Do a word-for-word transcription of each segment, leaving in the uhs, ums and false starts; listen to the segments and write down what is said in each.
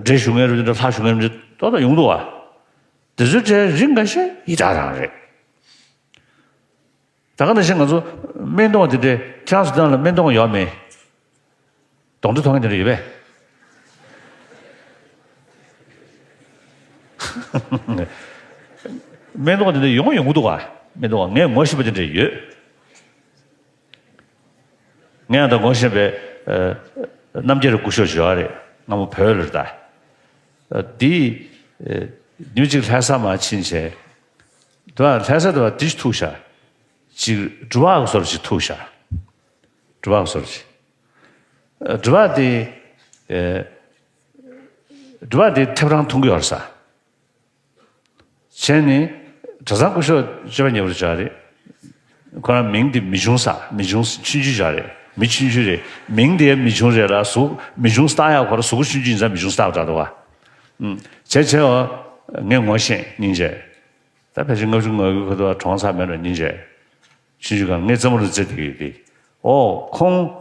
འདྲེ་ཞུ་མཁན་རེད་འདྲ་ལྷ་ཞུ་མཁན་རེད་ཏོག་ཏོག་ཡོང་འདུག་བ། དེ་ཚོའི་གྲས་རིགས་འགའ་ཤས་ཡི་དྭགས་རང་རེད། ད་ག་ནང་བཞིན་ང་ཚོ་སྨན་གཏོང་དེ་འདྲའི་ཁྱེད་རང་ཚོ་ནང་ལ་སྨན་གཏོང་ཡོད་མེད། གདོན་འདྲེ་མཐོང་མཁན་དེ་འདྲ་ཡོད་པས། སྨན་གཏོང་དེ་འདྲ་ཡོང་ཡོང་གི་འདུག་བ། སྨན་གཏོང་ངས་ངོ་ཤེས་པ་དེ་འདྲ་ཡོད། ངས་ཡང་ད་ངོ་ཤེས་པའི་ཨ། རྣམ་རྒྱལ་སྐུ་ཞབས་ཞུ་བ་རེད། སྔ་མོ་བོད་ལ་རེད་ད། ཨ། འདི་ཨ། ནུས་གཅིག་ལྷ་ས་མར་ཕྱིན་བྱས། དུ་བ་ལྷ་ས་དུ་བ་འདི་ཐུག་ཤག་ཅིག་འགྲུལ་པ་གི་བཟོ་འདྲ་ཅིག་ཐུག་ཤག་འགྲུལ་པ་གི་བཟོ་འདྲ་ཅིག་ཨ། འགྲུལ་པ་དེ་ཨ། འགྲུལ་པ་དེ་ཐེབས་རང་མཐོང་གི་ཡོད་རེད་ས། བྱས་ནས་གྲྭ་ཚང་སྐུ་ཞབས་སྤྱོད་པ་ཉེ་བར་བྱ་རེད། ཁོ་རང་མིང་འདི་མི་ཆུང་ས་མི་ཆུང་ཆུང་ཆུང་བྱ་རེད། མི་ཆུང་ཆུང་རེད། མིང་འདི་ཡང་མི་ཆུང་རེད་ལ་གཟུགས་མི་ཆུང་སྟག་ཡག་ཁོ་རང་གཟུགས་པོ་ཆུང་ཆུང་ཡིན་ཙང་མི་ཆུང་སྟག་འདྲ་འདུག་བ། ཨུམ། བྱས་བྱས་འོ། ངས་ངོ་ཤེས་སྙིང་རྗེ། ད་ཕལ་ཆེར་ལྔ་བཅུ་ང་དགུ་ཁ་ཐུག་གྲོངས་ཚར་མེད་ལ་སྙིང་རྗེ། ཆུང་ཆུང་གང་ངས་རྩེད་མོ་རུ་རྩེ་དེ་ཡོད་དེ། ཨོ་ཁོང་།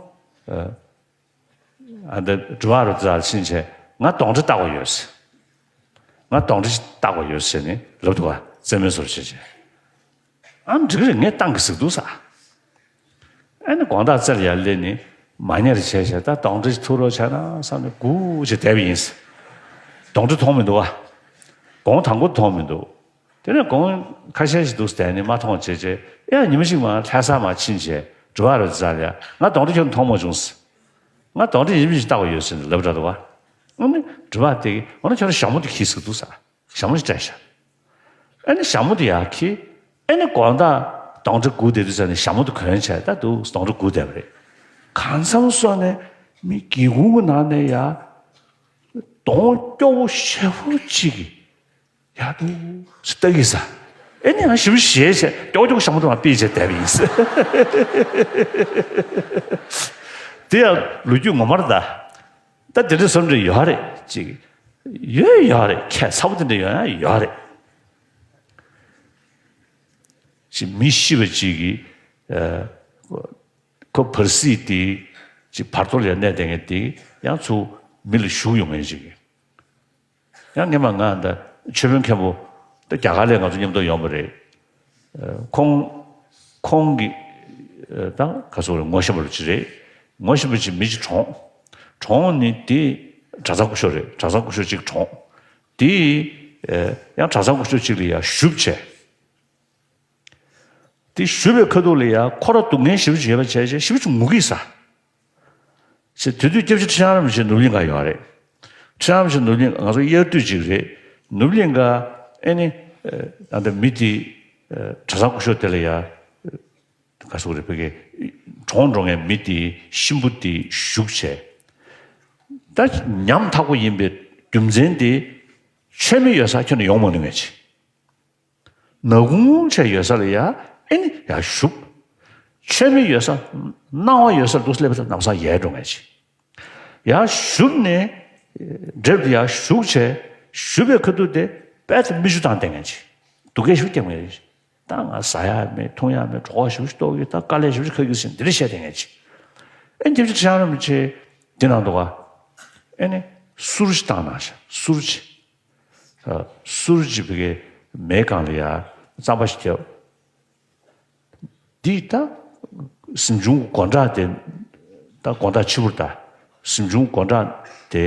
ཨ། ཨ་འདི་འགྲུལ་པ་རུ་རྩ་ཕྱིན་བྱས་ང་གདོན་འདྲེ་བཏགས་པ་ཡོད་ཟེར། ང་གདོན་འདྲེ་བཏགས་པ་ཡོད་ཟེར་ནས་ལབ་འདུག་བ། རྩེད་མོའི་བཟོ་བྱས་བྱས། ཨ་འགྲིག་གི་རེད་ངས་བཏང་གི་ཟིག་འདུག་ས། ཨ་ནི་དགོང་དག་རྩེ་ལ་ཡར་སླེབས་ནས་མ་ཉལ་བྱས་བྱས་ད་གདོན་འདྲེ་ཐུག་རོགས་བྱས་ན་བསམ་ནས་སྒུག་བྱས་བསྡད་པ་ཡིན་ཟེར། གདོན་འདྲེ་མཐོང་མི་འདུག་བ། དགོང་དང་པོ་མཐོང་མི་འདུག་དེ་ནས་དགོང་ཁ་ཤས་ཤིག་འདུག་བསྡད་ནས་མ་མཐོང་བྱས་བྱས་ཡང་ཉི་མ་གཅིག་མ་ལྷ་ས་མར་ཕྱིན་བྱས་འགྲུལ་པ་རུ་རྩ་ལ་ཡ་ང་གདོན་འདྲེ་ཁྱོད་མཐོང་མ་བྱུང་ཟེར། ང་གདོན་འདྲེ་ཡིན་མིན་ཞིག་བཏགས་པ་ཡོད་ཟེར་ནས་ལབ་འདྲ་འདུག་བ། ཨ་ནི་འགྲུལ་པ་དེ་གིས་ཨ་ནི་ཁྱོད་རང་ཞྭ་མོ་དེ་གྱིས་ཟེར་འདུག་ས། ཞྭ་མོ་ཞིག་སྤྲད་ཤག་ཨ་ནི་ཞྭ་མོ་དེ་ཡར་འཁྱེར། ཨ་ནི་དགོང་དག་གདོན་འདྲེ་སྒུག་བསྡད་དུས་ཙ་ནས་ཞྭ་མོ་དེ་གོན་བྱས་ད་འདུག་གདོན་འདྲེ་སྒུག་བསྡད་པ་རེད། གང་འཚམ་སོང་ནས་མི་སྒེའུ་ཁུང་གི་ནང་ནས་ཡར་གདོང་སྐྱོ་བོ་ཞེ་པོ་ཅིག་གིས། ཡག་འདུག་ཟེར་ལྟ་གི་ས། ཨེ་ནི་ཡང་ཞིབ་ཞིབ་བྱས་བྱས་ཀྱོག་ཀྱོག་ཞྭ་མོ་དེ་མར་ཕུད་བྱས་བསྡད་པ་ཡིན་ཟེར། དེ་ཡང་ལོ་རྒྱུས་ངོ་མ་རེད་ད། ད་དེ་འདྲའི་བཟོ་འདྲ་ཡོད་རེད་ཅིག་ཡོད་ཡོད་རེད། ཁྱད་མཚར་པོ་དེ་འདྲ་ཡོད་ཡང་ཡོད་རེད། ཅིག་མི་ཤི་བ་ཅིག་གིས་ཨ། ཁོ་བར་སྲིད་དེ་ཅིག་བར་དོ་ལ་གནས་བསྡད་མཁན་དེ་ཡང་ཚུར་མི་ལ་ཞུགས་ཡོང་མཁན་ཅིག་ཡང་སྔན་མ་ང་ད་ཆོས་དཔོན་མཁན་པོ་ད་རྒྱ་གར་ལ་ང་ཚོ་མཉམ་དུ་ཡོང་བ་རེད། ཁོང་ཁོང་གི་ད་ག་ཚོད་རེད། ངོ་ཤེས་པ་ཅིག་རེད། ངོ་ཤེས་པ་ཅིག་མི་ཅིག་གྲོངས། གྲོངས་ནི་དེ་གྲྭ་ཚང་སྐུ་ཞབས་རེད། གྲྭ་ཚང་སྐུ་ཞབས་ཅིག་གྲོངས། དེ་ཡང་གྲྭ་ཚང་སྐུ་ཞབས་ཅིག་ལ་ཡང་ཞུ་བྱས། དེ་ཞུ་བའི་ཁ་ཐུག་ལ་ཡང་ཁོ་རང་སྡུག་བསྔལ་ཞེ་པོ་ཅིག་ཡོད་པ་བྱས་བྱས་ཞེ་པོ་ཅིག་ངུ་གི་ས། ཟེར། དེ་དུས་སྐྱབས་རྗེ་ཁྲི་བྱང་རིན་པོ་ཆེ་ནོར་གླིང་ག་ཡོད་རེད། ཁྲི་བྱང་རིན་པོ་ཆེ་ནོར་གླིང་ང་ཚོ་དབྱར་དུས་ཅིག་རེད། ནོར་གླིང་ག་ཨེ་ནི་ཨ་ད་མི་དེ་གྲྭ་ཚང་སྐུ་ཞབས་དེ་ལ་ཡ་ག་ཟེར་དགོས་རེད། བོད་སྐད་གྲོངས་འགྲོ་མཁན་མི་དེ་གཤིན་པོ་དེ་བཞུགས་བྱས། ད་ཉམ་ཐག་པོ་ཡིན་པའི་རྒྱུ་མཚན་དེ་མཆོད་མེ་ཡོད་སར་ཁྱོན་ནས་ཡོང་མ་ནུས་མཁན་ཅིག་ནག་ཁུང་བྱས་ཡོད་ས་ལ་ཡ་ཨེ་ནི་ཡར་བཞུགས། མཆོད་མེ་ཡོད་ས་སྣང་བ་ཡོད་སར་འདུག་སླེབས་པ་ལམ་སང་ཡལ་འགྲོ་མཁན་ཅིག་ཡར་བཞུགས་ནས་འདྲེ་པོ་དེ་ཡར་བཞུགས་བྱས་བཞུགས་པའི་ཁ་ཐུག་དེ་དཔེ་དེ་མིག་ཆུ་བཏང་བསྡད་མཁན་ཅིག་སྡུག་སྐད་ཞིག་བརྒྱབ་མཁན་རེད། ད་ང་ཟ་ཡག་མེད་འཐུང་ཡག་མེད་གྲོད་ཁོག་ཞེ་པོ་ཅིག་ལྟོགས་ཀྱི། ད་དཀའ་ལས་ཞེ་པོ་ཅིག་ཁག་གི་ཟེར་འདི་འདྲ་བཤད་བསྡད་མཁན་ཅིག་ཨེ་སྐྱབས་རྗེ་ཁྲི་བྱང་རིན་པོ་ཆེ་འདི་ནང་འདུག་ག་ཨེ་ནི་གསུར་ཅིག་བཏང་གནང་ཤག་གསུར་ཅིག་གསུར་གྱི་བི་གའི་མེ་སྒང་ལ་ཡ་རྩམ་པ་ཞིག་བརྒྱབ། འདི་ད་གཟིམ་ཆུང་སྒོ་འགྲམ་དེ་ད་དགོང་དག་ཕྱི་པོར་ད་གཟིམ་ཆུང་སྒོ་འགྲམ་དེ་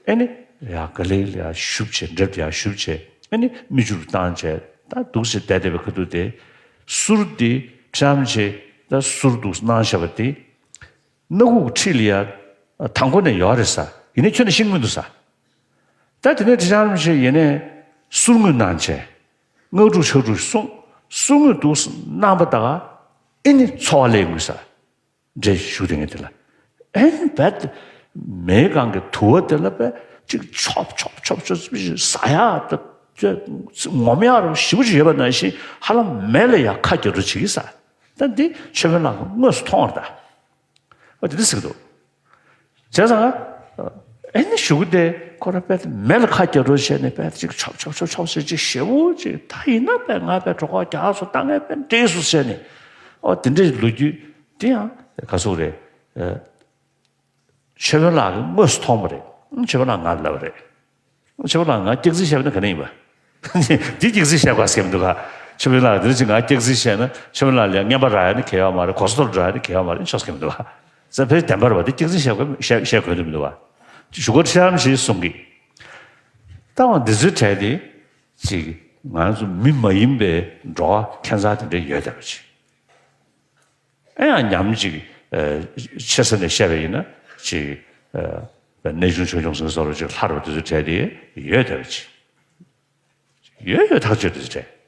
ཨེ་ནི་ཡ་ག་ལེ་ལ་ཡ་ཞུབ་བྱས། འདྲེ་པོ་དེ་ཡ་ཞུབ་བྱས་ཨེ་ནི་མིག་ཆུ་རུ་བཏང་བྱས་ད་འདུག་སེ་བསྡད་བསྡད་པའི་ཁ་ཐུག་དེ་གསུར་འདི་ཁྲམ་བྱས་ད་གསུར་འདུག་གནང་བཞག་པ་དེ། སྣ་ཁུག་འཁྲིས་ལ་ཡ་དང་པོ་ནས་ཡོད་རེད་ས། ཡིན་ནའི་ཁྱོན་ནས་ཤེས་ཀྱི་མི་འདུག་ས། ད་དེ་ནས་ཁྲི་བྱང་རིན་པོ་ཆེ་ཡིན་ནའི་གསུར་དངོས་གནང་བྱས། སྔགས་དྲུག་ཕྱག་དྲུག་གསུངས། གསུར་དངོས་འདུག་གནང་པ་ད་ག་ཨེ་ནི་ཚོར་བ་སླེབས་ཀྱི་ས། འདྲེ་ཞུགས་དེ་ངས་དེ་ལ་ཨེ་ནི་རྦད་མེ་སྒང་གི་དུ་བ་དེ་ལ་རྦད་ཅིག་ཆོབ་ཆོབ་ཆོབ་ཆོབ་ཟ་ཡག་ད་ངོམ་ཡག་རུ་ཞེ་པོ་ཅིག་ཡོད་པ་ནང་བཞིན་ཧ་ལམ་མེ་ལ་ཡ་ཁ་རྒྱག་འགྲོ་བྱེད་ཀྱི་ས། ད་འདི་ཆོས་དཔོན་ལགས་ཀྱིས་དངོས་སུ་མཐོང་བ་རེད་ད། ཨ་དེ་འདྲ་ཟེར་གྱི་འདུག་བྱས་ཙང་ཨེ་ནི་གཞུག་གུ་དེ་ཁོ་རང་དཔེ་མེ་ལ་ཁ་རྒྱག་འགྲོ་བྱས་ནས་དཔེ་ཅིག་ཆོབ་ཆོབ་ཆོབ་ཆོབ་ཟེར་ཅིག་ཞེ་པོ་ཅིག་ད་ཡིན་ན་དཔེ་ང་དཔེ་གྲོད་ཁོག་རྒྱགས་སོང་། ད་ངས་དཔེ་འདྲེས་སོང་ཟེར་ནས། ཨོ་དེ་འདྲའི་ལོ་རྒྱུས་དེ་ཡང་ག་ཟེར་རེད། ཨ་ཆོས་དཔོན་ལགས་ཀྱིས་དངོས་སུ་མཐོང་བ་རེད། ཆོས་པ་ལགས་ང་ལབ་རེད། ཆོས་པ་ལགས་ང་སྐྱག་རྫུན་བཤད་པ་ནི་ག་ནས་ཡིན་པ། འདི་སྐྱག་རྫུན་བཤད་དགོས་སྐད་མི་འདུག་ག་ཆོས་པ་ལགས་འདིར་ཅིག་ང་སྐྱག་རྫུན་བཤད་ན་ཆོས་པ་ལགས་ལ་རྔན་པ་རག་ཡ་ནི་གལ་ཡོད་མ་རེད། གོ་ས་མཐོ་རུ་འགྲོ་ཡ་ནི་གལ་ཡོད་མ་རེད། ཆོག་སྐད་མི་འདུག་ག་ཙ་ཕེ་བདེན་པར་བ་འདི་སྐྱག་རྫུན་བཤད་དགོས་བཤད་བཤད་དགོས་དོན་མི་འདུག་ག་ཞུ་སྒོ་ཁྲི་ལམ་ཞིག་གསུང་གི། ལྟ་བ་འདི་ཚོའི་གྲས་དེ་ཅིག་ང་ཚོ་མི་མ་ཡིན་པའི་འགྲོ་བ་ཁྱད་མཚར་དེ་འདྲ་ཡོད་བསྡད་པ་ཅིག་ཨེ་ཡང་ཉམས་ཅིག་ཆེ་ས་ནས་བཤད་པ་ཡིན་ན་ཅིག་གནས་ཆུང་ཆོས་སྐྱོང་ཟེར་བ་ཅིག་ལྷར་བ་དེ་ཚོའི་གྲས་དེ་ཡོད་བསྡད་པ་ཅིག་ཡོད་ཡོད་ཐག་ཆོད་དེ་ཚོའི་གྲས།